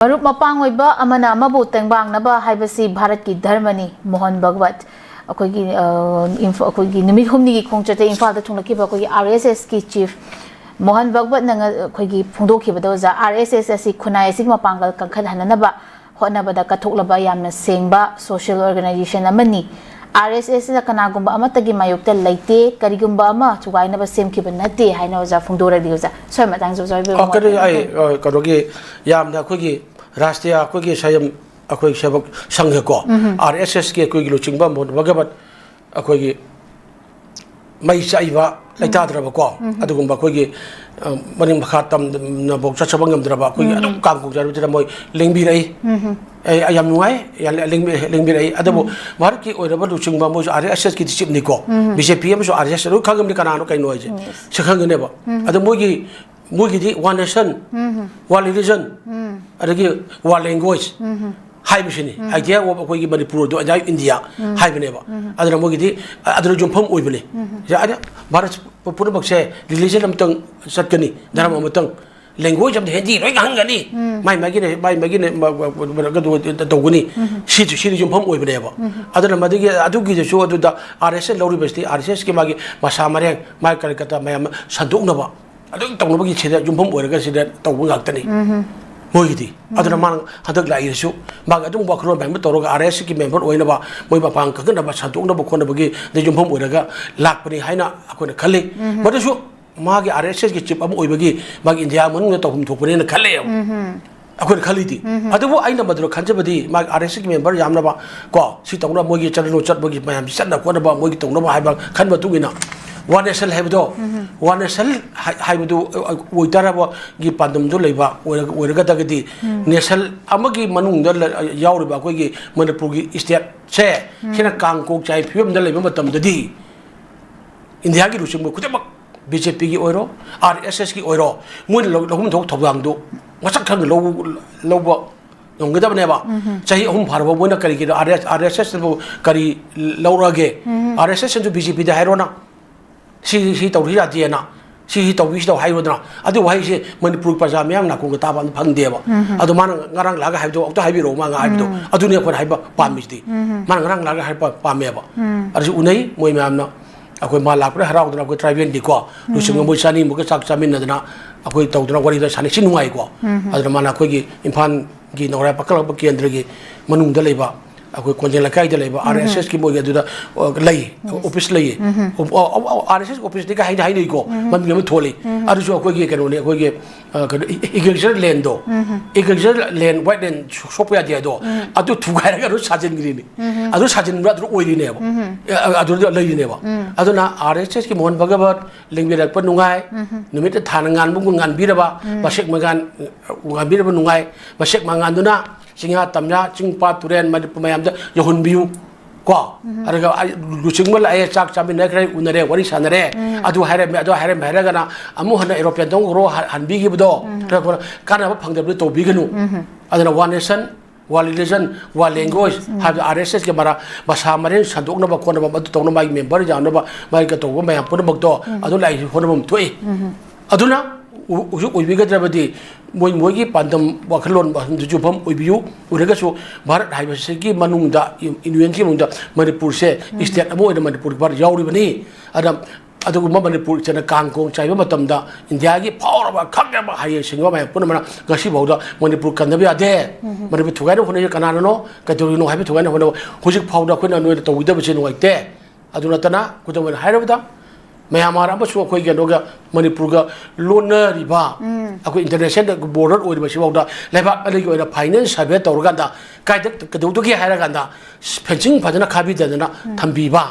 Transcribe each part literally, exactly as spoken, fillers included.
ꯃꯔꯨꯞ ꯃꯄꯥꯡ ꯑꯣꯏꯕ ꯑꯃꯅ ꯑꯃꯕꯨ ꯇꯦꯡꯕꯥꯡꯅꯕ ꯍꯥꯏꯕꯁꯤ ꯚꯥꯔꯠꯀꯤ ꯙꯔꯃꯅꯤ꯫ ꯃꯣꯍꯟ ꯚꯒꯋꯠ ꯑꯩꯈꯣꯏꯒꯤ, ꯑ, ꯏꯝꯐ-, ꯑꯩꯈꯣꯏꯒꯤ ꯅꯨꯃꯤꯠ ꯍꯨꯝꯅꯤꯒꯤ ꯈꯣꯡꯆꯠꯇ ꯏꯝꯐꯥꯜꯗ ꯊꯨꯡꯂꯛꯈꯤꯕ ꯑꯩꯈꯣꯏꯒꯤ ꯑꯥꯔ ꯑꯦꯁ ꯑꯦꯁꯀꯤ ꯆꯤꯐ ꯃꯣꯍꯟ ꯚꯒꯋꯠꯅ ꯉ-, ꯑꯩꯈꯣꯏꯒꯤ ꯐꯣꯡꯗꯣꯛꯈꯤꯕꯗ, ꯑꯣꯖꯥ, ꯑꯥꯔ ꯑꯦꯁ ꯑꯦꯁ ꯑꯁꯤ ꯈꯨꯟꯅꯥꯏ ꯑꯁꯤꯒꯤ ꯃꯄꯥꯡꯒꯜ ꯀꯟꯈꯠꯍꯟꯅꯅꯕ ꯍꯣꯠꯅꯕꯗ ꯀꯠꯊꯣꯛꯂꯕ ꯌꯥꯝꯅ ꯁꯦꯡꯕ ꯁꯣꯁꯤꯌꯦꯜ ꯑꯣꯔꯒꯅꯥꯏꯖꯦꯁꯟ ꯑꯃꯅꯤ꯫ ꯑꯥꯔ ꯑꯦꯁ ꯑꯦꯁꯅ ꯀꯅꯥꯒꯨꯝꯕ ꯑꯃꯠꯇꯒꯤ ꯃꯥꯌꯣꯛꯇ ꯂꯩꯇꯦ, ꯀꯔꯤꯒꯨꯝꯕ ꯑꯃ ꯊꯨꯒꯥꯏꯅꯕ ꯁꯦꯝꯈꯤꯕ ꯅꯠꯇꯦ ꯍꯥꯏꯅ ꯑꯣꯖꯥ ꯐꯣꯡꯗꯣꯔꯛꯂꯤ꯫ ꯑꯣꯖꯥ, ꯁ꯭ꯋꯥꯏ ꯃꯇꯥꯡꯁꯦ ꯑꯣꯖꯥ ꯑꯣꯏꯕꯤꯔꯣ꯫ ꯑ, ꯀꯩꯅꯣ, ꯑꯩ, ꯑ, ꯀꯩꯅꯣꯒꯤ, ꯌꯥꯝꯅ ꯑꯩꯈꯣꯏꯒꯤ ꯔꯥꯁꯇ꯭ꯔꯤꯌꯥ, ꯑꯩꯈꯣꯏꯒꯤ ꯁꯌꯝ, ꯑꯩꯈꯣꯏ ꯁꯦꯕꯛ ꯁꯪꯘꯀꯣ, ꯎꯝ꯫ ꯑꯥꯔ ꯑꯦꯁ ꯑꯦꯁꯀꯤ ꯑꯩꯈꯣꯏꯒꯤ ꯂꯨꯆꯤꯡꯕ ꯃꯣꯍꯟ ꯚꯒꯋꯠ, ꯑꯩꯈꯣꯏꯒꯤ ꯃꯩ ꯆꯥꯛꯏꯕ, ꯎꯝ꯫ ꯂꯩꯇꯥꯗ꯭ꯔꯕꯀꯣ, ꯎꯝ꯫ ꯑꯗꯨꯒꯨꯝꯕ ꯑꯩꯈꯣꯏꯒꯤ, ꯑ, ꯃꯅꯤꯡ ꯃꯈꯥ ꯇꯝꯅꯐꯥꯎ ꯆꯠꯆꯕ ꯉꯝꯗ꯭ꯔꯕ ꯑꯩꯈꯣꯏꯒꯤ, ꯎꯝ꯫ ꯑꯗꯨꯝ ꯀꯥꯡ ꯀꯣꯡꯖꯥꯔꯨꯗꯅ ꯃꯣꯏ ꯂꯦꯡꯕꯤꯔꯛꯏ꯫ ꯎꯝ꯫ ꯑꯩ, ꯑꯩ ꯌꯥꯝ ꯅꯨꯡꯉꯥꯏ, ꯌꯥ-, ꯂꯦꯡꯕꯤ-, ꯂꯦꯡꯕꯤꯔꯛꯏ꯫ ꯑꯗꯨꯕꯨ ꯎꯝ꯫ ꯚꯥꯔꯠꯀꯤ ꯑꯣꯏꯔꯕ ꯂꯨꯆꯤꯡꯕ ꯃꯣꯏꯁꯨ ꯑꯥꯔ ꯑꯦꯁ ꯑꯦꯁꯀꯤ ꯆꯤꯞꯅꯤꯀꯣ, ꯎꯝ꯫ ꯕꯤ ꯖꯦ ꯄꯤ ꯑꯃꯁꯨ ꯑꯥꯔ ꯑꯦꯁ ꯑꯦꯁ ꯂꯣꯏ ꯈꯪꯉꯝꯅꯤ ꯀꯅꯥꯅꯣ ꯀꯩꯅꯣ ꯍꯥꯏꯁꯦ꯫ ꯎꯝ꯫ ꯁꯤ ꯈꯪꯒꯅꯦꯕ꯫ ꯎꯝ꯫ ꯑꯗꯣ ꯃꯣꯏꯒꯤ, ꯃꯣꯏꯒꯤꯗꯤ one nation, ꯎꯝ꯫ One religion, ꯎꯝ꯫ ꯑꯗꯒꯤ one language ꯎꯝ꯫ ꯍꯥꯏꯕꯁꯤꯅꯤ꯫ ꯎꯝ꯫ Idea of ꯑꯩꯈꯣꯏꯒꯤ ꯃꯅꯤꯄꯨꯔ ꯑꯗꯨ, Idea of India ꯎꯝ꯫ ꯍꯥꯏꯕꯅꯦꯕ꯫ ꯎꯝ꯫ ꯑꯗꯨꯅ ꯃꯣꯏꯒꯤꯗꯤ, ꯑ-, ꯑꯗꯨꯅ ꯌꯨꯝꯐꯝ ꯑꯣꯏꯕꯅꯤ꯫ ꯎꯝ꯫ ꯁꯤ ꯑꯗ ꯚꯥꯔꯠ ꯄꯨ-, ꯄꯨꯝꯅꯃꯛꯁꯦ religion ꯑꯃꯇꯪ ꯆꯠꯀꯅꯤ, ꯙꯔꯃ ꯎꯝ꯫ ꯑꯃꯇꯪ, language ꯑꯃꯗ ꯍꯤꯟꯗꯤ ꯂꯣꯏ ꯉꯥꯡꯍꯟꯒꯅꯤ, ꯎꯝ꯫ ꯃꯥꯏ ꯃꯥꯒꯤꯅ, ꯃꯥꯏ ꯃꯥꯒꯤꯅ ꯃ-, ꯃ-, ꯃ-, ꯃ-, ꯇꯧꯒꯅꯤ꯫ ꯎꯝ꯫ ꯁꯤꯁꯨ, ꯁꯤꯅ ꯌꯨꯝꯐꯝ ꯑꯣꯏꯕꯅꯦꯕ꯫ ꯎꯝ꯫ ꯑꯗꯨꯅ ꯃꯗꯨꯒꯤ, ꯑꯗꯨꯒꯤꯗꯁꯨ ꯑꯗꯨꯗ ꯑꯥꯔ ꯑꯦꯁ ꯑꯦꯁ ꯂꯧꯔꯤꯕꯁꯤꯗꯤ ꯑꯥꯔ ꯑꯦꯁ ꯑꯦꯁꯀꯤ ꯃꯥꯒꯤ ꯃꯁꯥ ꯃꯔꯦꯡ, ꯃꯥꯏ ꯀꯔꯤ ꯀꯔꯥ ꯃꯌꯥꯝ ꯑꯃ ꯁꯟꯗꯣꯛꯅꯕ ꯑꯗꯨꯝ ꯇꯧꯅꯕꯒꯤ ꯁꯤꯗ ꯌꯨꯝꯐꯝ ꯑꯣꯏꯔꯒ ꯁꯤꯗ ꯇꯧꯕ ꯉꯥꯛꯇꯅꯤ꯫ ꯎꯝ꯫ ꯃꯣꯏꯒꯤꯗꯤ꯫ ꯎꯝ꯫ ꯑꯗꯨꯅ ꯃꯥꯅ ꯍꯟꯗꯛ ꯂꯥꯛꯏꯁꯤꯁꯨ ꯃꯥꯒꯤ ꯑꯗꯨꯝ ꯋꯥꯈꯜꯂꯣꯟ ꯃꯌꯥꯝ ꯑꯃ ꯇꯧꯔꯒ ꯑꯥꯔ ꯑꯦꯁ ꯑꯦꯁꯀꯤ ꯃꯦꯝꯕꯔ ꯑꯣꯏꯅꯕ, ꯃꯣꯏ ꯃꯄꯥꯡ ꯀꯟꯈꯠꯅꯕ, ꯁꯟꯗꯣꯛꯅꯕ ꯈꯣꯠꯅꯕꯒꯤ ꯗ ꯌꯨꯝꯐꯝ ꯑꯣꯏꯔꯒ ꯂꯥꯛꯄꯅꯤ ꯍꯥꯏꯅ ꯑꯩꯈꯣꯏꯅ ꯈꯜꯂꯤ꯫ ꯎꯝ꯫ ꯃꯗꯨꯁꯨ ꯃꯥꯒꯤ ꯑꯥꯔ ꯑꯦꯁ ꯑꯦꯁꯀꯤ ꯆꯤꯞ ꯑꯃ ꯑꯣꯏꯕꯒꯤ ꯃꯥꯒꯤ ꯏꯟꯗꯤꯌꯥ ꯃꯅꯨꯡꯗ ꯇꯧꯐꯝ ꯊꯣꯛꯄꯅꯦꯅ ꯈꯜꯂꯦꯕ꯫ ꯎꯝ꯫ ꯑꯩꯈꯣꯏꯅ ꯈꯜꯂꯤꯗꯤ꯫ ꯎꯝ꯫ ꯑꯗꯨꯕꯨ ꯑꯩꯅ ꯃꯗꯨꯗ ꯈꯟꯖꯕꯗꯤ ꯃꯥꯒꯤ ꯑꯥꯔ ꯑꯦꯁ ꯑꯦꯁꯀꯤ ꯃꯦꯝꯕꯔ ꯌꯥꯝꯅꯕ ꯀꯣ, ꯁꯤ ꯇꯧꯅ ꯃꯣꯏꯒꯤ ꯆꯠꯅ ꯂꯣꯟ ꯆꯠꯄꯒꯤ ꯃꯌꯥꯝꯁꯤ ꯆꯠꯅ ꯈꯣꯠꯅꯕ ꯃꯣꯏꯒꯤ ꯇꯧꯅꯕ ꯍꯥꯏꯕ ꯈꯟꯕ ꯃꯇꯨꯡ ꯏꯟꯅ one nation ꯍꯥꯏꯕꯗꯣ, ꯎꯝ꯫ One nation ꯍꯥꯏ-, ꯍꯥꯏꯕꯗꯨ ꯑꯣꯏꯇꯥꯔꯕꯒꯤ ꯄꯥꯟꯗꯝꯗꯨ ꯂꯩꯕ ꯑꯣꯏꯔ-, ꯑꯣꯏꯔꯒꯗꯤ ꯎꯝ꯫ Nation ꯑꯃꯒꯤ ꯃꯅꯨꯡꯗ ꯂ-, ꯌꯥꯎꯔꯤꯕ ꯑꯩꯈꯣꯏꯒꯤ ꯃꯅꯤꯄꯨꯔꯒꯤ ꯏꯁꯇꯦꯠꯁꯦ ꯎꯝ꯫ ꯁꯤꯅ ꯀꯥꯡ ꯀꯣꯛ ꯆꯥꯏ ꯐꯤꯕꯝꯗ ꯂꯩꯕ ꯃꯇꯝꯗꯗꯤ ꯏꯟꯗꯤꯌꯥꯒꯤ ꯂꯨꯆꯤꯡꯕ ꯈꯨꯗꯤꯡꯃꯛ ꯕꯤ ꯖꯦ ꯄꯤꯒꯤ ꯑꯣꯏꯔꯣ, ꯑꯥꯔ ꯑꯦꯁ ꯑꯦꯁꯀꯤ ꯑꯣꯏꯔꯣ, ꯃꯣꯏꯅ ꯂꯧ-, ꯂꯧꯐꯝ ꯊꯣꯛꯄ ꯊꯧꯗꯥꯡꯗꯨ ꯃꯁꯛ ꯈꯪꯅ ꯂꯧ-, ꯂꯧꯕ ꯉꯝꯒꯗꯕꯅꯦꯕ꯫ ꯎꯝ꯫ ꯆꯍꯤ ꯑꯍꯨꯝ ꯐꯥꯔꯕ ꯃꯣꯏꯅ ꯀꯔꯤꯒꯤꯅꯣ ꯑꯥꯔ ꯑꯦꯁ, ꯑꯥꯔ ꯑꯦꯁ ꯑꯦꯁꯅꯕꯨ ꯀꯔꯤ ꯂꯧꯔꯛꯑꯒꯦ? ꯎꯝ꯫ ꯑꯥꯔ ꯑꯦꯁ ꯑꯦꯁꯅꯁꯨ ꯕꯤ ꯖꯦ ꯄꯤꯗ ꯍꯥꯏꯔꯣꯅ, ꯁꯤ, ꯁꯤ ꯇꯧꯔꯤ ꯌꯥꯗꯦꯅ꯫ ꯁꯤ ꯁꯤ ꯇꯧꯕꯤ, ꯁꯤ ꯇꯧ ꯍꯥꯏꯔꯣꯗꯅ꯫ ꯑꯗꯨ ꯋꯥꯍꯩꯁꯦ ꯃꯅꯤꯄꯨꯔ ꯄ꯭ꯔꯖꯥ ꯃꯤꯌꯥꯝ ꯅꯥꯀꯣꯡꯗ ꯇꯥꯕ ꯑꯝꯇ ꯐꯪꯗꯦꯕ꯫ ꯑꯗꯣ ꯃꯥꯅ ꯉꯔꯥꯡ ꯂꯥꯛꯑꯒ ꯍꯥꯏꯕꯗꯣ ꯑꯝꯇ ꯍꯥꯏꯕꯤꯔꯛꯑꯣ, ꯃꯥ ꯍꯥꯏꯕꯗꯣ꯫ ꯑꯗꯨꯅꯤ ꯑꯩꯈꯣꯏꯅ ꯍꯥꯏꯕ ꯄꯥꯝꯃꯤꯁꯤꯗꯤ꯫ ꯃꯥꯅ ꯉꯔꯥꯡ ꯂꯥꯛꯑꯒ ꯍꯥꯏꯕ ꯄꯥꯝꯃꯦꯕ꯫ ꯑꯗꯨꯁꯨ ꯎꯅꯩ ꯃꯣꯏ ꯃꯌꯥꯝꯅ꯫ ꯑꯩꯈꯣꯏ ꯃꯥ ꯂꯥꯛꯄꯗ ꯍꯔꯥꯎꯗꯅ ꯑꯩꯈꯣꯏ ꯇ꯭ꯔꯥꯏꯕꯦꯜꯒꯤꯀꯣ, ꯂꯨꯆꯤꯡꯕ ꯃꯣꯏ ꯆꯥꯅꯤꯃꯨꯛꯀ ꯆꯥꯛ ꯆꯥꯃꯤꯟꯅꯗꯅ ꯑꯩꯈꯣꯏ ꯇꯧꯗꯅ ꯋꯥꯔꯤꯗꯣ ꯁꯥꯟꯅꯩ꯫ ꯁꯤ ꯅꯨꯡꯉꯥꯏꯀꯣ꯫ ꯑꯗꯨꯅ ꯃꯥꯅ ꯑꯩꯈꯣꯏꯒꯤ ꯏꯝꯐꯥꯜꯒꯤ ꯅꯧꯔꯥꯏ ꯄꯥꯈꯠꯂꯛꯄ ꯀꯦꯟꯗ꯭ꯔꯒꯤ ꯃꯅꯨꯡꯗ ꯂꯩꯕ, ꯑꯩꯈꯣꯏ ꯀꯣꯟꯖꯦꯡ ꯂꯩꯀꯥꯏꯗ ꯂꯩꯕ ꯑꯥꯔ ꯑꯦꯁ ꯑꯦꯁꯀꯤ ꯃꯣꯏꯒꯤ ꯑꯗꯨꯗ, ꯑ, ꯂꯩ, ꯑꯣꯐꯤꯁ ꯂꯩꯌꯦ꯫ ꯑꯣ, ꯑꯣ, ꯑꯣ, ꯑꯥꯔ ꯑꯦꯁ ꯑꯦꯁ ꯑꯣꯐꯤꯁꯇꯤ ꯀꯥꯏ ꯍꯥꯏꯅ ꯍꯥꯏꯅꯩꯀꯣ, ꯃꯃꯤꯡ ꯑꯃ ꯊꯣꯜꯂꯤ꯫ ꯑꯗꯨꯁꯨ ꯑꯩꯈꯣꯏꯒꯤ ꯀꯩꯅꯣꯅꯤ, ꯑꯩꯈꯣꯏꯒꯤ, ꯑ, ꯀꯩꯅꯣ, ꯏ-, ꯏ-, ꯑꯦꯒ꯭ꯔꯤꯀꯜꯆꯔ ꯂꯦꯟꯗꯣ, ꯑꯦꯒ꯭ꯔꯤꯀꯜꯆꯔ ꯂꯦꯟ, ꯋꯥꯏꯠ ꯂꯦꯟ ꯁꯣꯛꯄ ꯌꯥꯗꯦ ꯍꯥꯏꯗꯣ, ꯑꯗꯨ ꯊꯨꯒꯥꯏꯔꯒ ꯑꯗꯨ ꯁꯥꯖꯤꯟꯈ꯭ꯔꯤꯅꯤ꯫ ꯑꯗꯨ ꯁꯥꯖꯤꯟꯕ꯭ꯔꯥ? ꯑꯗꯨ ꯑꯣꯏꯔꯤꯅꯦꯕ꯫ ꯑ, ꯑ, ꯑꯗꯨꯗ ꯂꯩꯔꯤꯅꯦꯕ꯫ ꯑꯗꯨꯅ ꯑꯥꯔ ꯑꯦꯁ ꯑꯦꯁꯀꯤ ꯃꯣꯍꯟ ꯚꯒꯕꯠ ꯂꯦꯡꯕꯤꯔꯛꯄ ꯅꯨꯡꯉꯥꯏ, ꯅꯨꯃꯤꯠꯇ ꯊꯥꯅ ꯉꯥꯟꯕꯒꯨꯝ ꯉꯥꯟꯕꯤꯔꯕ, ꯃꯁꯦꯛ ꯃꯉꯥꯟ, ꯑ, ꯉꯥꯟꯕꯤꯔꯕ ꯅꯨꯡꯉꯥꯏ, ꯃꯁꯦꯛ ꯃꯉꯥꯟꯗꯨꯅ ꯆꯤꯡꯌꯥ ꯇꯝꯌꯥ, ꯆꯤꯡ ꯄꯥꯠ ꯇꯨꯔꯦꯟ ꯃꯅꯤꯄꯨꯔ ꯃꯌꯥꯝꯗ ꯌꯧꯍꯟꯕꯤꯌꯨ꯫ ꯀꯣ? ꯑꯗꯨꯒ ꯑꯩ ꯂꯨꯆꯤꯡꯕ ꯂꯥꯛꯑꯦ, ꯆꯥꯛ ꯆꯥꯃꯤꯟꯅꯈ꯭ꯔꯦ, ꯎꯅꯔꯦ, ꯋꯥꯔꯤ ꯁꯥꯟꯅꯔꯦ, ꯑꯗꯨ ꯍꯥꯏꯔꯝꯃꯦ, ꯑꯗꯨ ꯍꯥꯏꯔꯝꯃꯦ ꯍꯥꯏꯔꯒꯅ ꯑꯃꯨꯛ ꯍꯟꯅ ꯑꯦꯔꯣꯄ꯭ꯂꯦꯟ ꯇꯣꯡꯈ꯭ꯔꯣ, ꯍ-, ꯍꯟꯕꯤꯈꯤꯕꯗꯣ, ꯀꯥꯟꯅꯕ ꯐꯪꯗꯕꯗꯤ ꯇꯧꯕꯤꯒꯅꯨ꯫ ꯑꯗꯨꯅ one nation, one religion, one language ꯍꯥꯏꯕꯗꯤ ꯑꯥꯔ ꯑꯦꯁ ꯑꯦꯁꯀꯤ ꯃꯔꯥ-, ꯃꯁꯥ ꯃꯔꯦꯟ ꯁꯟꯗꯣꯛꯅꯕ ꯈꯣꯠꯅꯕ, ꯃꯗꯨ ꯇꯧꯅꯕ ꯃꯥꯒꯤ ꯃꯦꯝꯕꯔ ꯌꯥꯝꯅꯕ, ꯃꯥꯒꯤ ꯀꯩꯇꯧꯕ ꯃꯌꯥꯝ ꯄꯨꯝꯅꯃꯛꯇꯣ ꯑꯗꯨ ꯂꯥꯛꯏꯁꯤ ꯍꯣꯠꯅꯐꯝ ꯊꯣꯛꯏ꯫ ꯑꯗꯨꯅ ꯎ-, ꯍꯧꯖꯤꯛ ꯑꯣꯏꯕꯤꯒꯗ꯭ꯔꯕꯗꯤ ꯃꯣꯏ ꯃꯣꯏꯒꯤ ꯄꯥꯟꯗꯝ ꯋꯥꯈꯜꯂꯣꯟ ꯋꯥꯈꯜꯗꯨ ꯌꯨꯝꯐꯝ ꯑꯣꯏꯕꯤꯌꯨ꯫ ꯑꯣꯏꯔꯒꯁꯨ ꯚꯥꯔꯠ ꯍꯥꯏꯕꯁꯤꯒꯤ ꯃꯅꯨꯡꯗ, ꯌꯨ-, ꯌꯨꯅꯤꯌꯟꯒꯤ ꯃꯅꯨꯡꯗ ꯃꯅꯤꯄꯨꯔꯁꯦ ꯁ꯭ꯇꯦꯠ ꯑꯃ ꯑꯣꯏꯅ ꯃꯅꯤꯄꯨꯔ ꯚꯥꯔꯠ ꯌꯥꯎꯔꯤꯕꯅꯤ꯫ ꯑꯗ ꯑꯗꯨꯒꯨꯝꯕ ꯃꯅꯤꯄꯨꯔ ꯏꯆꯦꯅ ꯀꯥꯡ ꯀꯣꯡ ꯆꯥꯏꯕ ꯃꯇꯝꯗ ꯏꯟꯗꯤꯌꯥꯒꯤ ꯐꯥꯎꯔꯕ ꯈꯪꯅꯕ ꯍꯩꯁꯤꯡꯕ ꯃꯌꯥꯝ ꯄꯨꯝꯅꯃꯛꯅ ꯉꯁꯤ ꯐꯥꯎꯗ ꯃꯅꯤꯄꯨꯔ ꯀꯟꯗꯕ ꯌꯥꯗꯦ꯫ ꯃꯅꯤꯄꯨꯔ ꯊꯨꯒꯥꯏꯅꯕ ꯍꯣꯠꯅꯔꯤꯁꯦ ꯀꯅꯥꯅꯅꯣ, ꯀꯩꯗꯧꯔꯤꯅꯣ ꯍꯥꯏꯕ ꯊꯨꯒꯥꯏꯅꯕ ꯍꯣꯠꯅꯕ ꯍꯧꯖꯤꯛ ꯐꯥꯎꯗ ꯑꯩꯈꯣꯏꯅ ꯅꯣꯏꯗ ꯇꯧꯕꯤꯗꯕꯁꯦ ꯅꯨꯡꯉꯥꯏꯇꯦ꯫ ꯑꯗꯨ ꯅꯠꯇꯅ ꯈꯨꯗꯝ ꯑꯣꯏꯅ ꯍꯥꯏꯔꯕꯗ ꯃ꯭ꯌꯥꯟꯃꯥꯔ ꯑꯃꯁꯨꯡ ꯑꯩꯈꯣꯏ ꯀꯩꯅꯣꯒ ꯃꯅꯤꯄꯨꯔꯒ ꯂꯣꯟꯅꯔꯤꯕ, ꯑꯩꯈꯣꯏ ꯏꯟꯇꯔꯅꯦꯁꯅꯦꯜ ꯕꯣꯔꯗꯔ ꯑꯣꯏꯔꯤꯕ ꯁꯤꯐꯥꯎꯗ ꯂꯩꯕꯥꯛ ꯑꯅꯤꯒꯤ ꯑꯣꯏꯅ ꯐꯥꯏꯅꯦꯜ ꯁꯔꯚꯦ ꯇꯧꯔꯀꯥꯟꯗ ꯀꯥꯏꯗ ꯀꯩꯗꯧꯗꯒꯦ ꯍꯥꯏꯔꯀꯥꯟꯗ ꯐꯦꯟꯁꯤꯡ ꯐꯖꯅ ꯈꯥꯕꯤꯗꯅ ꯊꯝꯕꯤꯕ,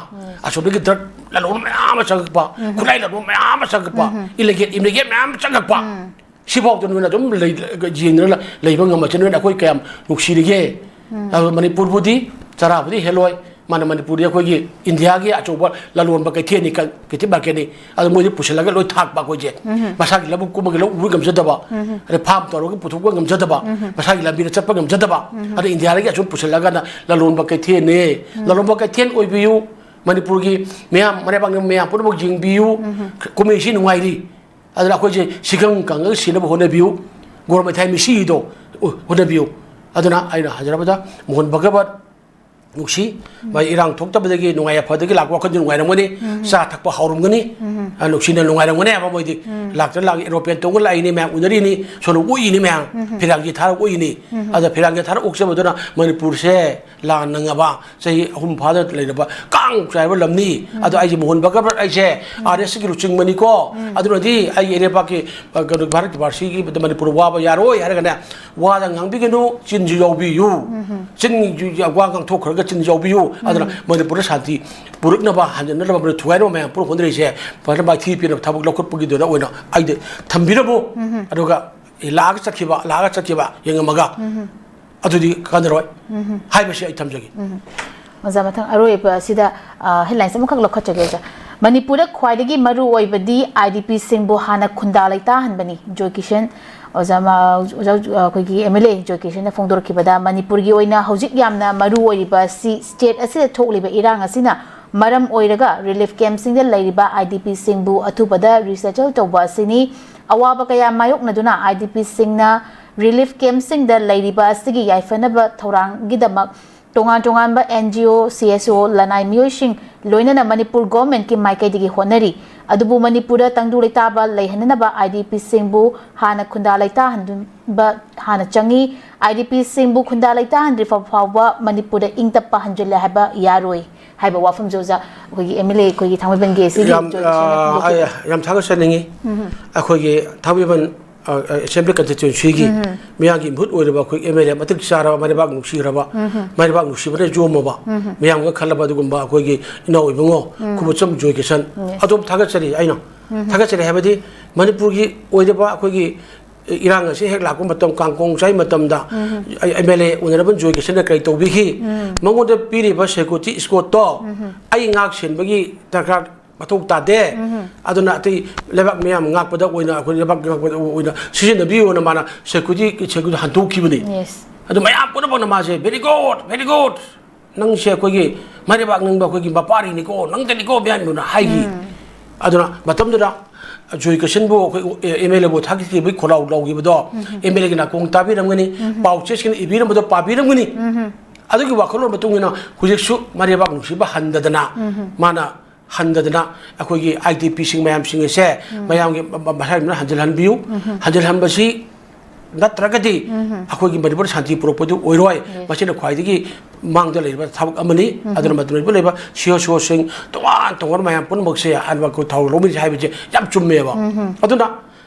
ꯑꯁꯣꯝꯗꯒꯤ ꯗ꯭ꯔꯒ ꯂꯂꯣꯟꯕ ꯃꯌꯥꯝ ꯑꯃ ꯆꯪꯉꯛꯄ, ꯈꯨꯠꯂꯥꯏ ꯂꯂꯣꯟꯕ ꯃꯌꯥꯝ ꯑꯃ ꯆꯪꯉꯛꯄ, ꯏꯂꯤꯒꯦꯜ ꯏꯃꯤꯒ꯭ꯔꯦꯟ ꯃꯌꯥꯝ ꯑꯃ ꯆꯪꯉꯛꯄ, ꯁꯤꯐꯥꯎꯗ ꯅꯣꯏꯅ ꯑꯗꯨꯝ ꯂꯩ-, ꯌꯦꯡꯗꯨꯅ ꯂꯩꯕ ꯉꯝꯃꯁꯦ꯫ ꯅꯣꯏꯅ ꯑꯩꯈꯣꯏ ꯀꯌꯥꯝ ꯅꯨꯡꯁꯤꯔꯤꯒꯦ? ꯑꯗꯨ ꯃꯅꯤꯄꯨꯔꯕꯨꯗꯤ ꯆꯔꯥꯕꯨꯗꯤ ꯍꯦꯜꯂꯣꯏ, ꯃꯥꯅ ꯃꯅꯤꯄꯨꯔꯗꯤ ꯑꯩꯈꯣꯏꯒꯤ ꯏꯟꯗꯤꯌꯥꯒꯤ ꯑꯆꯧꯕ ꯂꯂꯣꯟꯕ ꯀꯩꯊꯦꯜꯅꯤ, ꯀ-, ꯀꯩꯊꯦꯜ ꯃꯥꯔꯀꯦꯠꯅꯤ꯫ ꯑꯗꯨ ꯃꯣꯏꯗꯤ ꯄꯨꯁꯤꯜꯂꯒ ꯂꯣꯏ ꯊꯥꯛꯄ ꯑꯩꯈꯣꯏꯁꯦ꯫ ꯃꯁꯥꯒꯤ ꯂꯧꯕꯨꯛ ꯀꯨꯝꯃꯒ ꯂꯧ ꯎꯕ ꯉꯝꯖꯗꯕ, ꯑꯗꯩ ꯐꯥꯝ ꯇꯧꯔꯒ ꯄꯨꯊꯣꯛꯄ ꯉꯝꯖꯗꯕ, ꯃꯁꯥꯒꯤ ꯂꯝꯕꯤꯗ ꯆꯠꯄ ꯉꯝꯖꯗꯕ꯫ ꯑꯗ ꯏꯟꯗꯤꯌꯥꯗꯒꯤ ꯑꯁꯨꯝ ꯄꯨꯁꯤꯜꯂꯒꯅ ꯂꯂꯣꯟꯕ ꯀꯩꯊꯦꯜꯅꯤ꯫ ꯂꯂꯣꯟꯕ ꯀꯩꯊꯦꯜ ꯑꯣꯏꯕꯤꯌꯨ꯫ ꯃꯅꯤꯄꯨꯔꯒꯤ ꯃꯤꯌꯥꯝ, ꯃꯔꯩꯕꯥꯛꯅ ꯃꯌꯥꯝ ꯄꯨꯝꯅꯃꯛ ꯌꯦꯡꯕꯤꯌꯨ꯫ ꯀꯨꯝꯍꯩꯁꯤ ꯅꯨꯡꯉꯥꯏꯔꯤ꯫ ꯑꯗꯨꯅ ꯑꯩꯈꯣꯏꯁꯦ ꯁꯤꯈꯪ ꯀꯪꯉꯒ ꯁꯤꯅꯕ ꯍꯣꯠꯅꯕꯤꯌꯨ꯫ ꯒꯣꯔ ꯃꯩꯊꯥꯏ ꯃꯤꯁꯤꯗꯣ ꯍꯣꯠꯅꯕꯤꯌꯨ꯫ ꯑꯗꯨꯅ ꯑꯩꯅ ꯍꯥꯏꯖꯔꯕꯗ ꯃꯣꯍꯟ ꯚꯒꯕꯠ ꯅꯨꯡꯁꯤ, ꯃꯥꯏ ꯏꯔꯥꯡ ꯊꯣꯛꯇꯕꯗꯒꯤ ꯅꯨꯡꯉꯥꯏ ꯌꯥꯏꯐꯕꯗꯒꯤ ꯂꯥꯛꯄ ꯋꯥꯈꯜꯗꯤ ꯅꯨꯡꯉꯥꯏꯔꯝꯒꯅꯤ꯫ ꯆꯥ ꯊꯛꯄ ꯍꯥꯎꯔꯝꯒꯅꯤ꯫ ꯑ, ꯅꯨꯡꯁꯤꯅ ꯅꯨꯡꯉꯥꯏꯔꯝꯒꯅꯤ ꯍꯥꯏꯕ ꯃꯣꯏꯗꯤ꯫ ꯂꯥꯛꯇ ꯂꯥꯛ ꯑꯦꯔꯣꯄ꯭ꯂꯦꯟ ꯇꯣꯡꯉ ꯂꯥꯛꯏꯅꯤ ꯃꯌꯥꯝ ꯎꯅꯔꯤꯅꯤ꯫ ꯁꯣꯝꯗ ꯑꯣꯛꯏꯅꯤ ꯃꯌꯥꯝ꯫ ꯐꯤꯔꯥꯡꯒꯤ ꯊꯥꯔ ꯑꯣꯛꯏꯅꯤ꯫ ꯑꯗ ꯐꯤꯔꯥꯡꯒꯤ ꯊꯥꯔ ꯑꯣꯛꯆꯕꯗꯨꯅ ꯃꯅꯤꯄꯨꯔꯁꯦ ꯂꯥꯟ ꯅꯪꯉꯕ ꯆꯍꯤ ꯑꯍꯨꯝ ꯐꯥꯗ ꯂꯩꯔꯕ ꯀꯥꯡ ꯆꯥꯏꯕ ꯂꯝꯅꯤ꯫ ꯑꯗꯣ ꯑꯩꯁꯦ ꯃꯣꯍꯟ ꯚꯒꯕꯠ ꯑꯩꯁꯦ ꯑꯥꯔ ꯑꯦꯁ ꯀꯤ ꯂꯨꯆꯤꯡꯕꯅꯤꯀꯣ꯫ ꯑꯗꯨꯅꯗꯤ ꯑꯩꯒꯤ ꯏꯔꯩꯄꯥꯛꯀꯤ, ꯑ, ꯀꯩꯅꯣ, ꯚꯥꯔꯠꯀꯤ ꯚꯥꯔꯁꯤꯒꯤ ꯃꯅꯤꯄꯨꯔ ꯋꯥꯕ ꯌꯥꯔꯣꯏ ꯍꯥꯏꯔꯒꯅꯦ, ꯋꯥꯗ ꯉꯥꯡꯕꯤꯒꯅꯨ, ꯆꯤꯟꯁꯨ ꯌꯥꯎꯕꯤꯌꯨ꯫ ꯆꯤꯟ ꯋꯥ ꯉꯥꯡꯊꯣꯛꯈ꯭ꯔꯒ ꯆꯤꯟꯁꯨ ꯌꯥꯎꯕꯤꯌꯨ꯫ ꯑꯗꯨꯅ ꯃꯅꯤꯄꯨꯔꯗ ꯁꯥꯟꯇꯤ ꯄꯨꯔꯛꯅꯕ, ꯍꯟꯖꯤꯟꯅꯅꯕ, ꯃꯗꯨ ꯊꯨꯒꯥꯏꯅꯕ ꯃꯌꯥꯝ ꯄꯨꯔꯛꯄ ꯍꯣꯠꯅꯔꯤꯁꯦ ꯐꯖꯅ ꯃꯥꯏꯊꯤ ꯄꯤꯅꯕ ꯊꯕꯛ ꯂꯧꯈꯠꯄꯒꯤꯗꯨꯗ ꯑꯣꯏꯅ ꯑꯩꯗ ꯊꯝꯕꯤꯔꯝꯃꯨ꯫ ꯑꯗꯨꯒ ꯂꯥꯛꯑꯒ ꯆꯠꯈꯤꯕ, ꯂꯥꯛꯑꯒ ꯆꯠꯈꯤꯕ ꯌꯦꯡꯉꯝꯃꯒ ꯑꯗꯨꯗꯤ ꯀꯥꯟꯅꯔꯣꯏ ꯍꯥꯏꯕꯁꯤ ꯑꯩ ꯊꯝꯖꯒꯦ꯫ ꯑꯣꯖꯥ, ꯃꯊꯪ ꯑꯔꯣꯏꯕ ꯑꯁꯤꯗ, ꯑ, ꯍꯦꯗꯂꯥꯏꯟꯁ ꯑꯃꯈꯛ ꯂꯧꯈꯠꯆꯒꯦ, ꯑꯣꯖꯥ꯫ ꯃꯅꯤꯄꯨꯔꯗ ꯈ꯭ꯋꯥꯏꯗꯒꯤ ꯃꯔꯨ ꯑꯣꯏꯕꯗꯤ ꯑꯥꯏ ꯗꯤ ꯄꯤꯁꯤꯡꯕꯨ ꯍꯥꯟꯅ ꯈꯨꯟꯗꯥ ꯂꯩꯇꯥꯍꯟꯕꯅꯤ꯫ ꯖꯣꯏ ꯀꯤꯁꯟ, ꯑꯣꯖꯥ, ꯃ-, ꯑꯣꯖꯥ, ꯑꯩꯈꯣꯏꯒꯤ ꯑꯦꯝ ꯑꯦꯜ ꯑꯦ ꯖꯣꯏ ꯀꯤꯁꯟꯅ ꯐꯣꯡꯗꯣꯔꯛꯈꯤꯕꯗ, ꯃꯅꯤꯄꯨꯔꯒꯤ ꯑꯣꯏꯅ ꯍꯧꯖꯤꯛ ꯌꯥꯝꯅ ꯃꯔꯨ ꯑꯣꯏꯔꯤꯕ ꯑꯁꯤ ꯁ꯭ꯇꯦꯠ ꯑꯁꯤꯗ ꯊꯣꯛꯂꯤꯕ ꯏꯔꯥꯡ ꯑꯁꯤꯅ ꯃꯔꯝ ꯑꯣꯏꯔꯒ ꯔꯤꯂꯤꯐ ꯀꯦꯝꯞꯁꯤꯡꯗ ꯂꯩꯔꯤꯕ ꯑꯥꯏ ꯗꯤ ꯄꯤꯁꯤꯡꯕꯨ ꯑꯊꯨꯕꯗ ꯔꯤꯁꯦꯇꯜ ꯇꯧꯕ ꯑꯁꯤꯅꯤ꯫ ꯑꯋꯥꯕ ꯀꯌꯥ ꯃꯥꯌꯣꯛꯅꯗꯨꯅ ꯑꯥꯏ ꯗꯤ ꯄꯤꯁꯤꯡꯅ ꯔꯤꯂꯤꯐ ꯀꯦꯝꯞꯁꯤꯡꯗ ꯂꯩꯔꯤꯕ ꯑꯁꯤꯒꯤ ꯌꯥꯏꯐꯅꯕ ꯊꯧꯔꯥꯡꯒꯤꯗꯃꯛ ꯇꯣꯉꯥꯟ ꯇꯣꯉꯥꯟꯕ and G O, C S ꯑꯣ, ꯂꯅꯥꯏ ꯃꯤꯑꯣꯏꯁꯤꯡ, ꯂꯣꯏꯅꯅ ꯃꯅꯤꯄꯨꯔ ꯒꯣꯚꯔꯟꯃꯦꯟꯠꯀꯤ ꯃꯥꯏꯀꯩꯗꯒꯤ ꯍꯣꯠꯅꯔꯤ꯫ ꯑꯗꯨꯕꯨ ꯃꯅꯤꯄꯨꯔꯗ ꯇꯪꯗꯨ ꯂꯩꯇꯥꯕ ꯂꯩꯍꯟꯅꯅꯕ ꯑꯥꯏ ꯗꯤ ꯄꯤꯁꯤꯡꯕꯨ ꯍꯥꯟꯅ ꯈꯨꯟꯗꯥ ꯂꯩꯇꯥꯍꯟꯕ ꯍꯥꯟꯅ ꯆꯪꯏ꯫ ꯑꯥꯏ ꯗꯤ ꯄꯤꯁꯤꯡꯕꯨ ꯈꯨꯟꯗꯥ ꯂꯩꯇꯥꯍꯟꯗ꯭ꯔꯤꯐꯥꯎ ꯐꯥꯎꯕ ꯃꯅꯤꯄꯨꯔꯗ ꯏꯪ ꯇꯞꯄ ꯍꯟꯖꯤꯜꯂꯦ ꯍꯥꯏꯕ ꯌꯥꯔꯣꯏ ꯍꯥꯏꯕ ꯋꯥꯐꯝꯁꯦ ꯑꯣꯖꯥ, ꯑꯩꯈꯣꯏꯒꯤ ꯑꯦꯝ ꯑꯦꯜ ꯑꯦ ꯑꯩꯈꯣꯏꯒꯤ ꯊꯥꯡꯃꯩꯕꯟꯒꯤ ꯑꯁꯤꯒꯤ ꯌꯥꯝ, ꯖꯣꯏꯟ ꯁꯦꯅꯥꯄꯇꯤꯒꯤ ꯑ, ꯑꯩ ꯌꯥꯝ ꯊꯥꯒꯠꯆꯅꯤꯡꯉꯤ꯫ ꯑꯩꯈꯣꯏꯒꯤ ꯊꯥꯡꯃꯩꯕꯟ, ꯑ, ꯑꯦꯁꯦꯝꯕ꯭ꯂꯤ ꯀꯟꯁꯇꯤꯇ꯭ꯋꯦꯟꯁꯤꯒꯤ ꯃꯤꯌꯥꯝꯒꯤ ꯃꯍꯨꯠ ꯑꯣꯏꯔꯕ ꯑꯩꯈꯣꯏ ꯑꯦꯝ ꯑꯦꯜ ꯑꯦ ꯃꯇꯤꯛ ꯆꯥꯔꯕ, ꯃꯔꯩꯕꯥꯛ ꯅꯨꯡꯁꯤꯔꯕ, ꯃꯔꯩꯕꯥꯛ ꯅꯨꯡꯁꯤꯕꯅ ꯌꯣꯝꯃꯕ, ꯃꯤꯌꯥꯝꯒ ꯈꯜꯂꯕ ꯑꯗꯨꯒꯨꯝꯕ ꯑꯩꯈꯣꯏꯒꯤ ꯏꯅꯥꯎ ꯏꯕꯨꯡꯉꯣ ꯈꯨꯕꯨꯆꯝ ꯖꯣꯏ ꯀꯤꯁꯟ, ꯑꯗꯣꯝ ꯊꯥꯒꯠꯆꯔꯤ ꯑꯩꯅ꯫ ꯊꯥꯒꯠꯆꯔꯤ ꯍꯥꯏꯕꯗꯤ ꯃꯅꯤꯄꯨꯔꯒꯤ ꯑꯣꯏꯔꯤꯕ ꯑꯩꯈꯣꯏꯒꯤ ꯏꯔꯥꯡ ꯑꯁꯤ ꯍꯦꯛ ꯂꯥꯛꯄ ꯃꯇꯝ, ꯀꯥꯡꯀꯣꯡ ꯆꯥꯏ ꯃꯇꯝꯗ ꯑꯦꯝ ꯑꯦꯜ ꯑꯦ ꯑꯣꯅꯔꯦꯕꯜ ꯖꯣꯏ ꯀꯤꯁꯟꯅ ꯀꯔꯤ ꯇꯧꯕꯤꯈꯤ? ꯃꯉꯣꯟꯗ ꯄꯤꯔꯤꯕ ꯁꯦꯀ꯭ꯌꯨꯔꯤꯇꯤ ꯏꯁꯀꯣꯠꯇꯣ ꯑꯩ ꯉꯥꯛ ꯁꯦꯟꯕꯒꯤ ꯗꯔꯀꯥꯔ ꯃꯊꯧ ꯇꯥꯗꯦ꯫ ꯑꯗꯨꯅ ꯑꯇꯩ ꯂꯩꯕꯥꯛ ꯃꯌꯥꯝ ꯉꯥꯛꯄꯗ ꯑꯣꯏꯅ, ꯑꯩꯈꯣꯏ ꯂꯩꯕꯥꯛ ꯉꯥꯛꯄꯗ ꯑꯣꯏꯅ ꯁꯤꯖꯤꯟꯅꯕꯤꯌꯨꯅ ꯃꯥꯅ ꯁꯦꯀ꯭ꯌꯨꯔꯤꯇꯤ, ꯁꯦꯀ꯭ꯌꯨꯔꯤꯇꯤ ꯍꯟꯗꯣꯛꯈꯤꯕꯅꯤ꯫ Yes. ꯑꯗꯨ ꯃꯌꯥꯝ ꯄꯨꯝꯅꯃꯛꯅ ꯃꯥꯁꯦ very good, very good, ꯅꯪꯁꯦ ꯑꯩꯈꯣꯏꯒꯤ ꯃꯔꯩꯕꯥꯛ ꯅꯪꯕ ꯑꯩꯈꯣꯏꯒꯤ ꯃꯄꯥꯔꯤꯅꯤꯀꯣ, ꯅꯪꯗꯅꯤꯀꯣ ꯃꯌꯥꯝꯗꯨꯅ ꯍꯥꯏꯈꯤ꯫ ꯑꯗꯨꯅ ꯃꯇꯝꯗꯨꯗ ꯖꯣꯏ ꯀꯤꯁꯟꯕꯨ ꯑꯩꯈꯣꯏ ꯑꯦꯝ ꯑꯦꯜ ꯑꯦꯕꯨ ꯊꯥꯒꯠꯈꯤꯕꯒꯤ ꯈꯣꯜꯂꯥꯎ ꯂꯥꯎꯈꯤꯕꯗꯣ, ꯑꯦꯝ ꯑꯦꯜ ꯑꯦꯒꯤ ꯅꯥꯀꯣꯡ ꯇꯥꯕꯤꯔꯝꯒꯅꯤ, ꯄꯥꯎ ꯆꯦꯁꯤꯡꯅ ꯏꯕꯤꯔꯝꯕꯗꯣ ꯄꯥꯕꯤꯔꯝꯒꯅꯤ꯫ ꯑꯗꯨꯒꯤ ꯋꯥꯈꯜꯂꯣꯟ ꯃꯇꯨꯡ ꯏꯟꯅ ꯍꯧꯖꯤꯛꯁꯨ ꯃꯔꯩꯕꯥꯛ ꯅꯨꯡꯁꯤꯕ ꯍꯟꯗꯗꯅ, ꯃꯥꯅ ꯍꯟꯗꯗꯅ ꯑꯩꯈꯣꯏꯒꯤ ꯑꯥꯏ ꯗꯤ ꯄꯤꯁꯤꯡ ꯃꯌꯥꯝꯁꯤꯡ ꯑꯁꯦ ꯃꯌꯥꯝꯒꯤ ꯃ-, ꯃ-, ꯃꯁꯥꯒꯤ ꯃꯅꯨꯡꯗ ꯍꯟꯖꯤꯜꯍꯟꯕꯤꯌꯨ꯫ ꯍꯟꯖꯤꯜꯍꯟꯕꯁꯤ ꯅꯠꯇ꯭ꯔꯒꯗꯤ ꯑꯩꯈꯣꯏꯒꯤ ꯃꯅꯤꯄꯨꯔ ꯁꯥꯟꯇꯤ ꯄꯨꯔꯛꯄꯗꯨ ꯑꯣꯏꯔꯣꯏ꯫ ꯃꯁꯤꯅ ꯈ꯭ꯋꯥꯏꯗꯒꯤ ꯃꯥꯡꯗ ꯂꯩꯔꯤꯕ ꯊꯕꯛ ꯑꯃꯅꯤ꯫ ꯑꯗꯨꯅ ꯃꯗꯨꯗ ꯂꯩꯕ ꯁꯤ ꯑꯣ ꯁꯤ ꯑꯣꯁꯤꯡ ꯇꯣꯉꯥꯟ ꯇꯣꯉꯥꯟꯕ ꯃꯌꯥꯝ ꯄꯨꯝꯅꯃꯛꯁꯦ ꯑꯍꯥꯟꯕ ꯑꯩꯈꯣꯏ ꯊꯧ ꯂꯧꯃꯤꯟꯅꯁꯤ ꯍꯥꯏꯕꯁꯦ ꯌꯥꯝ ꯆꯨꯝꯃꯦꯕ꯫ ꯑꯗꯨꯅ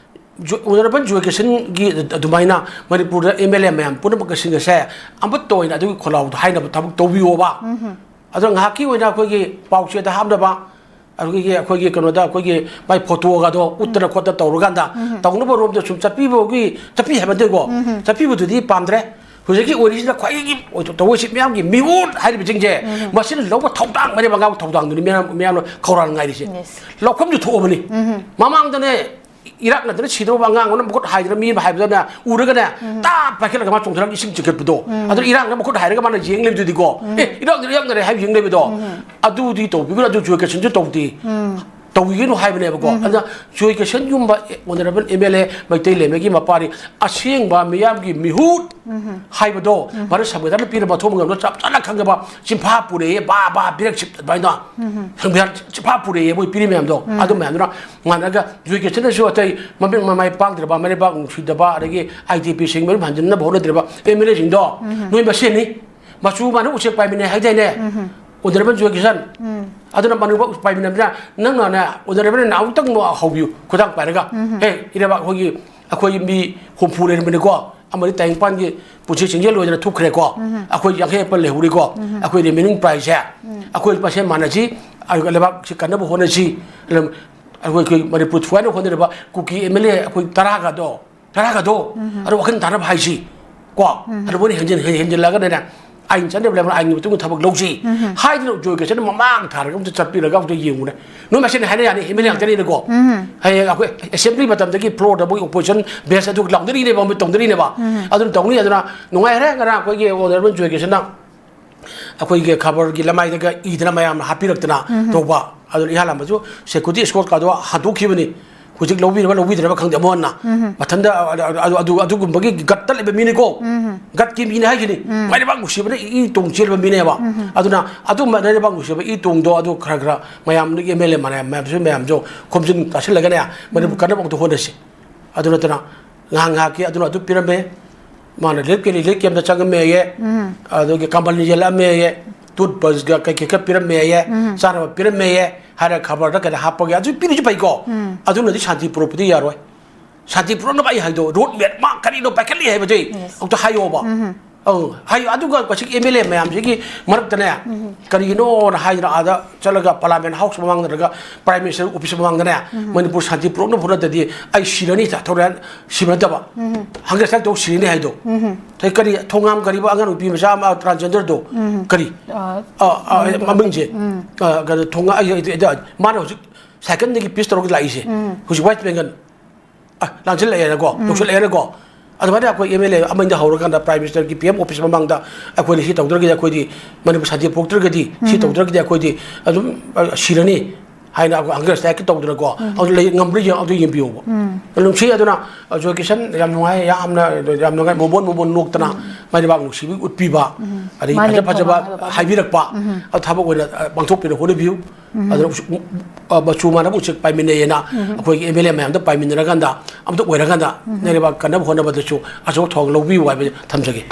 ꯖꯣ-, ꯑꯣꯅꯔꯦꯕꯜ ꯖꯣꯏ ꯀꯤꯁꯟꯒꯤ ꯑꯗꯨꯃꯥꯏꯅ ꯃꯅꯤꯄꯨꯔꯗ ꯑꯦꯝ ꯑꯦꯜ ꯑꯦ ꯃꯌꯥꯝ ꯄꯨꯝꯅꯃꯛꯁꯤꯡ ꯑꯁꯦ ꯑꯃꯠꯇ ꯑꯣꯏꯅ ꯑꯗꯨꯒꯤ ꯈꯣꯜꯂꯥꯎꯗꯣ ꯍꯥꯏꯅꯕ ꯊꯕꯛ ꯇꯧꯕꯤꯌꯣꯕ꯫ ꯑꯗꯣ ꯉꯥꯏꯍꯥꯛꯀꯤ ꯑꯣꯏꯅ ꯑꯩꯈꯣꯏꯒꯤ ꯄꯥꯎꯆꯦꯗ ꯍꯥꯞꯅꯕ, ꯑꯩꯈꯣꯏꯒꯤ, ꯑꯩꯈꯣꯏꯒꯤ ꯀꯩꯅꯣꯗ ꯑꯩꯈꯣꯏꯒꯤ ꯃꯥꯏ ꯐꯣꯇꯣꯒꯗꯣ ꯎꯠꯇꯅ ꯈꯣꯠꯇꯅ ꯇꯧꯔꯀꯥꯟꯗ ꯇꯧꯅꯕ ꯔꯣꯝꯗ ꯁꯨꯝ ꯆꯠꯄꯤꯕꯒꯤ, ꯆꯠꯄꯤ ꯍꯥꯏꯕ ꯅꯠꯇꯦꯀꯣ, ꯆꯠꯄꯤꯕꯗꯨꯗꯤ ꯄꯥꯝꯗ꯭ꯔꯦ꯫ ꯍꯧꯖꯤꯛꯀꯤ ꯑꯣꯏꯔꯤꯁꯤꯅ ꯈ꯭ꯋꯥꯏꯗꯒꯤ ꯑꯣꯏꯊꯣꯛ ꯇꯧꯔꯤꯁꯤ ꯃꯤꯌꯥꯝꯒꯤ ꯃꯤꯍꯨꯠ ꯍꯥꯏꯔꯤꯕꯁꯤꯡꯁꯦ, ꯃꯁꯤꯅ ꯂꯧꯕ ꯊꯧꯗꯥꯡ, ꯃꯔꯤ ꯃꯉꯥ ꯊꯧꯗꯥꯡꯗꯨꯅꯤ ꯃꯤꯌꯥꯝ, ꯃꯤꯌꯥꯝꯅ ꯈꯧꯔꯥꯡ ꯉꯥꯏꯔꯤꯁꯦ꯫ ꯂꯧꯐꯝꯁꯨ ꯊꯣꯛꯑꯕꯅꯤ꯫ ꯃꯃꯥꯡꯗꯅꯦ, ꯏꯔꯥꯛꯅꯗꯅ ꯁꯤꯗꯧꯕ ꯑꯉꯥꯡ ꯑꯃꯅ ꯃꯈꯨꯠ ꯍꯥꯏꯗꯅ ꯃꯤ ꯑꯃ ꯍꯥꯏꯕꯗꯅ ꯎꯔꯒꯅꯦ, ꯇꯥꯞ ꯄꯥꯏꯈꯠꯂꯒ ꯃꯥ ꯆꯣꯡꯊꯔꯒ ꯏꯁꯤꯡ ꯆꯤꯡꯈꯠꯄꯗꯣ꯫ ꯑꯗꯨꯅ ꯏꯔꯥꯛꯅ ꯃꯈꯨꯠ ꯍꯥꯏꯔꯒ ꯃꯥꯅ ꯌꯦꯡ ꯂꯩꯕꯗꯨꯗꯤꯀꯣ, "ꯑꯦ, ꯏꯔꯥꯛꯅꯔꯦ, ꯏꯔꯥꯛꯅꯔꯦ" ꯍꯥꯏꯕ ꯌꯦꯡ ꯂꯩꯕꯗꯣ꯫ ꯑꯗꯨꯗꯤ ꯇꯧꯕꯤꯒꯅꯨ, ꯑꯗꯨ ꯖꯣꯏ ꯀꯤꯁꯟꯁꯨ ꯇꯧꯗꯦ꯫ ꯇꯧꯕꯤꯒꯅꯨ ꯍꯥꯏꯕꯅꯦꯕꯀꯣ꯫ ꯑꯗꯨꯅ ꯖꯣꯏ ꯀꯤꯁꯟꯒꯨꯝꯕ honourable M L A Meitei ꯂꯩꯃꯒꯤ ꯃꯄꯥꯅꯤ, ꯑꯁꯦꯡꯕ ꯃꯤꯌꯥꯝꯒꯤ ꯃꯤꯍꯨꯠ ꯍꯥꯏꯕꯗꯣ ꯚꯥꯔꯠ ꯁꯪꯕꯤꯙꯥꯟꯅ ꯄꯤꯔꯕ ꯑꯊꯣꯡꯕ ꯉꯝꯗ ꯆꯞ ꯆꯥꯅ ꯈꯪꯖꯕ, ꯆꯤꯟꯐꯥ ꯄꯨꯔꯦ, ꯕꯥ ꯕꯥ ꯕꯤꯔꯛꯁꯤꯞ ꯑꯗꯨꯃꯥꯏꯅ ꯁꯪꯕꯤꯙꯥꯟ ꯆꯤꯟꯐꯥ ꯄꯨꯔꯦ ꯃꯣꯏ ꯄꯤꯔꯤ ꯃꯌꯥꯝꯗꯣ꯫ ꯑꯗꯨ ꯃꯌꯥꯝꯗꯨꯅ ꯃꯥꯟꯅꯔꯒ ꯖꯣꯏ ꯀꯤꯁꯟꯅꯁꯨ ꯑꯇꯩ ꯃꯃꯤꯡ ꯃꯃꯥꯏ ꯄꯥꯡꯗ꯭ꯔꯕ, ꯃꯔꯩꯕꯥꯛ ꯅꯨꯡꯁꯤꯗꯕ, ꯑꯗꯒꯤ ꯑꯥꯏ ꯗꯤ ꯄꯤꯁꯤꯡ ꯃꯌꯨꯝ ꯍꯟꯖꯤꯟꯅꯕ ꯍꯣꯠꯅꯗ꯭ꯔꯕ ꯑꯦꯝ ꯑꯦꯜ ꯑꯦꯁꯤꯡꯗꯣ ꯅꯣꯏ ꯃꯁꯦꯟꯅꯤ꯫ ꯃꯆꯨ ꯃꯥꯅ ꯎꯆꯦꯛ ꯄꯥꯏꯃꯤꯟꯅꯩ ꯍꯥꯏꯗꯥꯏꯅꯦ? ꯑꯣꯅꯔꯦꯕꯜ ꯖꯣꯏ ꯀꯤꯁꯟ꯫ ꯑꯗꯨꯅ ꯃꯅꯨꯡ ꯄꯥꯏꯃꯤꯟꯅꯕꯅꯤꯅ ꯅꯪꯅꯅꯦ ꯑꯣꯅꯔꯦꯕꯜꯅ ꯑꯃꯨꯛꯇꯪ ꯍꯧꯕꯤꯌꯨ, ꯈꯨꯗꯥꯡ ꯄꯥꯏꯔꯒ꯫ ꯍꯦ, ꯏꯔꯩꯕꯥꯛ ꯑꯩꯈꯣꯏꯒꯤ, ꯑꯩꯈꯣꯏ ꯃꯤ ꯍꯨꯝꯐꯨ ꯂꯩꯔꯝꯕꯅꯤꯀꯣ, ꯑꯃꯗꯤ ꯇꯥꯏꯕꯪꯄꯥꯟꯒꯤ ꯄꯨꯟꯁꯤ ꯆꯤꯡꯖꯦꯜ ꯑꯣꯏꯗꯅ ꯊꯣꯛꯈ꯭ꯔꯦꯀꯣ꯫ ꯑꯩꯈꯣꯏ ꯌꯥꯡꯈꯩ ꯍꯦꯟꯕ ꯂꯩꯍꯧꯔꯤꯀꯣ꯫ ꯑꯩꯈꯣꯏ ꯔꯤꯃꯦꯅꯤꯡ ꯄ꯭ꯔꯥꯏꯁꯁꯦ ꯑꯩꯈꯣꯏ ꯃꯁꯦꯟ ꯃꯥꯟꯅꯁꯤ, ꯑꯗꯨꯒ ꯂꯩꯕꯥꯛꯁꯤ ꯀꯟꯅꯕ ꯍꯣꯠꯅꯁꯤ꯫ ꯑꯗꯨꯝ ꯑꯩꯈꯣꯏ, ꯑꯩꯈꯣꯏ ꯃꯅꯤꯄꯨꯔ ꯊꯨꯒꯥꯏꯅꯕ ꯍꯣꯠꯅꯔꯤꯕ ꯀꯨꯀꯤ ꯑꯦꯝ ꯑꯦꯜ ꯑꯦ ꯑꯩꯈꯣꯏ ꯇꯔꯥꯒꯗꯣ, ꯇꯔꯥꯒꯗꯣ, ꯑꯗꯣ ꯋꯥꯈꯜ ꯇꯥꯅꯕ ꯍꯥꯏꯁꯤ ꯀꯣ꯫ ꯑꯗꯨ ꯃꯣꯏꯅ ꯍꯦꯟꯖꯤꯟ-, ꯍꯦꯟ-, ꯍꯦꯟꯖꯤꯜꯂꯒꯅꯦ, ꯑꯥꯏꯟ ꯆꯠꯅꯕ ꯂꯩꯕ, ꯑꯥꯏꯟꯒꯤ ꯃꯇꯨꯡ ꯏꯟꯅ ꯊꯕꯛ ꯂꯧꯁꯤ ꯍꯥꯏꯗꯅ ꯖꯣꯏ ꯀꯤꯁꯟꯅ ꯃꯃꯥꯡ ꯊꯥꯔꯒ ꯑꯝꯇ ꯆꯠꯄꯤꯔꯒ ꯑꯝꯇ ꯌꯦꯡꯉꯨꯅꯦ꯫ ꯅꯣꯏ ꯃꯁꯦꯟ ꯍꯥꯏꯅ ꯌꯥꯅꯤ, ꯑꯦꯝ ꯑꯦꯜ ꯑꯦ ꯉꯥꯛꯇꯅꯤꯅꯀꯣ꯫ ꯍꯌꯦꯡ ꯑꯩꯈꯣꯏ ꯑꯦꯁꯦꯝꯕ꯭ꯂꯤ ꯃꯇꯝꯗꯒꯤ ꯐ꯭ꯂꯣꯔꯗ ꯃꯣꯏ ꯑꯣꯄꯣꯖꯤꯁꯟ ꯕꯦꯁ ꯑꯗꯨ ꯂꯥꯎꯅꯔꯤꯅꯦꯕ, ꯃꯣꯏ ꯇꯧꯅꯔꯤꯅꯦꯕ꯫ ꯑꯗꯨꯅ ꯇꯧꯅꯤ꯫ ꯑꯗꯨꯅ ꯅꯨꯡꯉꯥꯏꯔꯦ ꯉꯔꯥꯡ ꯑꯩꯈꯣꯏꯒꯤ ꯑꯣꯅꯔꯦꯕꯜ ꯖꯣꯏ ꯀꯤꯁꯟꯅ ꯑꯩꯈꯣꯏꯒꯤ ꯈꯕꯔꯒꯤ ꯂꯃꯥꯏꯗꯒ ꯏꯗꯅ ꯃꯌꯥꯝꯅ ꯍꯥꯞꯄꯤꯔꯛꯇꯅ ꯇꯧꯕ꯫ ꯑꯗꯨꯅ ꯏꯍꯥꯟ ꯍꯥꯟꯕꯁꯨ ꯁꯦꯀ꯭ꯌꯨꯔꯤꯇꯤ ꯏꯁꯀꯣꯔꯠ ꯀꯥꯗꯣ ꯍꯟꯗꯣꯛꯈꯤꯕꯅꯤ꯫ ꯍꯧꯖꯤꯛ ꯂꯧꯕꯤꯔꯕ ꯂꯧꯕꯤꯗ꯭ꯔꯕ ꯈꯪꯗꯦ, ꯑꯃꯣꯟꯅ ꯃꯊꯟꯇ ꯑꯗꯨ, ꯑꯗꯨ, ꯑꯗꯨ, ꯑꯗꯨꯒꯨꯝꯕꯒꯤ ꯒꯠꯇ ꯂꯩꯕ ꯃꯤꯅꯤꯀꯣ꯫ ꯒꯠꯀꯤ ꯃꯤꯅꯤ ꯍꯥꯏꯁꯤꯅꯤ꯫ ꯃꯥꯏ ꯂꯩꯕꯥꯛ ꯅꯨꯡꯁꯤꯕꯅ ꯏ ꯇꯣꯡ ꯆꯦꯜꯂꯕ ꯃꯤꯅꯦꯕ꯫ ꯑꯗꯨꯅ ꯑꯗꯨꯝꯕ ꯂꯩꯕꯥꯛ ꯅꯨꯡꯁꯤꯕ ꯏ ꯇꯣꯡꯗꯣ ꯑꯗꯨ ꯈꯔ ꯈꯔ ꯃꯌꯥꯝꯗꯒꯤ ꯑꯦꯝ ꯑꯦꯜ ꯑꯦ ꯃꯌꯥꯝꯁꯨ, ꯃꯌꯥꯝꯁꯨ ꯈꯣꯝꯖꯤꯟ ꯇꯥꯁꯤꯜꯂꯒꯅꯦ, ꯃꯅꯤꯄꯨꯔ ꯀꯟꯅꯕ ꯑꯝꯇ ꯍꯣꯠꯅꯁꯤ꯫ ꯑꯗꯨ ꯅꯠꯇꯅ ꯉꯥꯏꯍꯥꯛ ꯉꯥꯏꯍꯥꯛꯀꯤ ꯑꯗꯨꯅ ꯑꯗꯨ ꯄꯤꯔꯝꯃꯦ, ꯃꯥꯅ ꯔꯤꯂꯤꯐ ꯀꯦꯝ, ꯔꯤꯂꯤꯐ ꯀꯦꯝꯗ ꯆꯪꯉꯝꯃꯦꯌꯦ, ꯑꯗꯨꯒꯤ ꯀꯝꯕꯜ ꯌꯦꯜꯂꯛꯑꯝꯃꯦꯌꯦ, ꯇꯨꯠ ꯕ꯭ꯔꯁꯒ ꯀꯩꯀꯩ ꯈꯔ ꯄꯤꯔꯝꯃꯦꯌꯦ, ꯆꯥꯅꯕ ꯄꯤꯔꯝꯃꯦꯌꯦ ꯍꯥꯏꯔꯒ ꯈꯕꯔꯗ ꯀꯩꯗ ꯍꯥꯞꯄꯒꯦ, ꯑꯗꯨ ꯄꯤꯔꯤꯁꯨ ꯐꯩꯀꯣ꯫ ꯑꯗꯨꯅꯗꯤ ꯁꯥꯟꯇꯤ ꯄꯨꯔꯛꯄꯗꯤ ꯌꯥꯔꯣꯏ꯫ ꯁꯥꯟꯇꯤ ꯄꯨꯔꯛꯅꯕ ꯑꯩ ꯍꯥꯏꯗꯣ, ꯔꯣꯗ ꯃꯦꯞ ꯃꯥ ꯀꯔꯤꯅꯣ ꯄꯥꯏꯈꯠꯂꯤ ꯍꯥꯏꯕꯁꯦ ꯑꯝꯇ ꯍꯥꯏꯌꯣꯕ꯫ ꯑꯧ, ꯍꯥꯏꯌꯨ꯫ ꯑꯗꯨꯒ ꯀꯛꯆꯤꯡ ꯑꯦꯝ ꯑꯦꯜ ꯑꯦ ꯃꯌꯥꯝꯁꯤꯒꯤ ꯃꯔꯛꯇꯅꯦ, ꯀꯔꯤꯒꯤꯅꯣꯅ ꯍꯥꯏꯗꯅ ꯑꯥꯗ ꯆꯠꯂꯒ ꯄꯥꯔꯂꯥꯃꯦꯟ ꯍꯥꯎꯁ ꯃꯃꯥꯡꯗ ꯅꯠꯇ꯭ꯔꯒ ꯄ꯭ꯔꯥꯏꯝ ꯃꯤꯅꯤꯁꯇꯔ ꯑꯣꯐꯤꯁ ꯃꯃꯥꯡꯗꯅꯦ, ꯃꯅꯤꯄꯨꯔ ꯁꯥꯟꯇꯤ ꯄꯨꯔꯛꯅꯕ ꯅꯠꯇ꯭ꯔꯗꯤ ꯑꯩ ꯁꯤꯔꯅꯤ, ꯊꯧꯔꯥꯡ ꯁꯤꯕ ꯅꯠꯇꯕ, ꯍꯪꯒꯔ ꯁ꯭ꯇ꯭ꯔꯥꯏꯛ ꯇꯧ ꯁꯤꯔꯅꯤ ꯍꯥꯏꯗꯣ꯫ ꯀꯔꯤ ꯊꯣꯉꯥꯝ ꯀꯔꯤꯕ ꯑꯉꯥꯡ ꯅꯨꯄꯤ ꯃꯆꯥ ꯑꯃ ꯇ꯭ꯔꯥꯟꯁꯖꯦꯟꯗꯔꯗꯣ? ꯀꯔꯤ? ꯑ, ꯑ, ꯃꯃꯤꯡꯁꯦ? ꯑ, ꯀꯩꯅꯣ, ꯊꯣꯉꯥ-, ꯑ, ꯑ, ꯑ, ꯃꯥꯅ ꯍꯧꯖꯤꯛ ꯁꯥꯏꯀꯜꯗꯒꯤ ꯄꯤꯁ ꯇꯧꯔꯒ ꯂꯥꯛꯏꯁꯦ꯫ ꯍꯧꯖꯤꯛ ꯋꯦꯁ ꯕꯦꯡꯒꯜ꯫ ꯑ, ꯂꯥꯟꯁꯤꯜꯂꯛꯑꯦꯅꯀꯣ, ꯇꯧꯁꯤꯜꯂꯛꯑꯦꯅꯀꯣ꯫ ꯑꯗꯨꯃꯥꯏꯅ ꯑꯩꯈꯣꯏ ꯑꯦꯝ ꯑꯦꯜ ꯑꯦ ꯑꯃꯅꯤꯗ ꯍꯧꯔꯀꯥꯟꯗ ꯄ꯭ꯔꯥꯏꯝ ꯃꯤꯅꯤꯁꯇꯔꯒꯤ ꯄꯤ ꯑꯦꯝ ꯑꯣꯐꯤꯁ ꯃꯃꯥꯡꯗ ꯑꯩꯈꯣꯏꯅ ꯁꯤ ꯇꯧꯗ꯭ꯔꯒꯗꯤ, ꯑꯩꯈꯣꯏꯗꯤ ꯃꯅꯤꯄꯨꯔ ꯁꯥꯟꯇꯤ ꯄꯨꯔꯛꯇ꯭ꯔꯒꯗꯤ, ꯁꯤ ꯇꯧꯗ꯭ꯔꯒꯗꯤ ꯑꯩꯈꯣꯏꯗꯤ ꯑꯗꯨꯝ, ꯑ, ꯁꯤꯔꯅꯤ ꯍꯥꯏꯅ ꯑꯩꯈꯣꯏ ꯍꯪꯒꯔ ꯁ꯭ꯇ꯭ꯔꯥꯏꯛꯀꯤ ꯇꯧꯗꯅꯀꯣ, ꯑꯗꯨ ꯂꯩ, ꯉꯝꯕ꯭ꯔꯥ ꯌꯦꯡ-, ꯑꯗꯨ ꯌꯦꯡꯕꯤꯌꯣꯕ꯫ ꯅꯨꯡꯁꯤ꯫ ꯑꯗꯨꯅ, ꯑ, ꯖꯣꯏ ꯀꯤꯁꯟ, ꯌꯥꯝ ꯅꯨꯡꯉꯥꯏ, ꯌꯥꯝꯅ ꯌꯥꯝ ꯅꯨꯡꯉꯥꯏ, ꯃꯣꯃꯣꯟ ꯃꯣꯃꯣꯟ ꯅꯣꯛꯇꯅ ꯃꯥꯏ ꯂꯩꯕꯥꯛ ꯅꯨꯡꯁꯤꯕꯒꯤ ꯎꯠꯄꯤꯕ, ꯑꯗꯒꯤ ꯃꯥꯅꯦ, ꯐꯖ ꯐꯖꯕ ꯊꯧꯕꯥꯜ ꯍꯥꯏꯕ ꯍꯥꯏꯕꯤꯔꯛꯄ, ꯑꯗꯨ ꯊꯕꯛ ꯑꯣꯏꯅ, ꯑ, ꯄꯥꯡꯊꯣꯛꯄꯤꯅ ꯍꯣꯠꯅꯕꯤꯌꯨ꯫ ꯑꯗꯨꯅ ꯎꯆ-, ꯎ-, ꯑ, ꯃꯆꯨ ꯃꯥꯟꯅꯕ ꯎꯆꯦꯛ ꯄꯥꯏꯃꯤꯟꯅꯩꯌꯦꯅ ꯑꯩꯈꯣꯏꯒꯤ ꯑꯦꯝ ꯑꯦꯜ ꯑꯦ ꯃꯌꯥꯝꯗ ꯄꯥꯏꯃꯤꯟꯅꯔꯀꯥꯟꯗ, ꯑꯝꯇ ꯑꯣꯏꯔꯀꯥꯟꯗ ꯂꯩꯔꯤꯕ ꯀꯟꯅꯕ ꯍꯣꯠꯅꯕꯗꯁꯨ ꯑꯆꯧꯕ ꯊꯧꯗꯥꯡ ꯂꯧꯕꯤꯌꯨ ꯍꯥꯏꯕ ꯊꯝꯖꯒꯦ꯫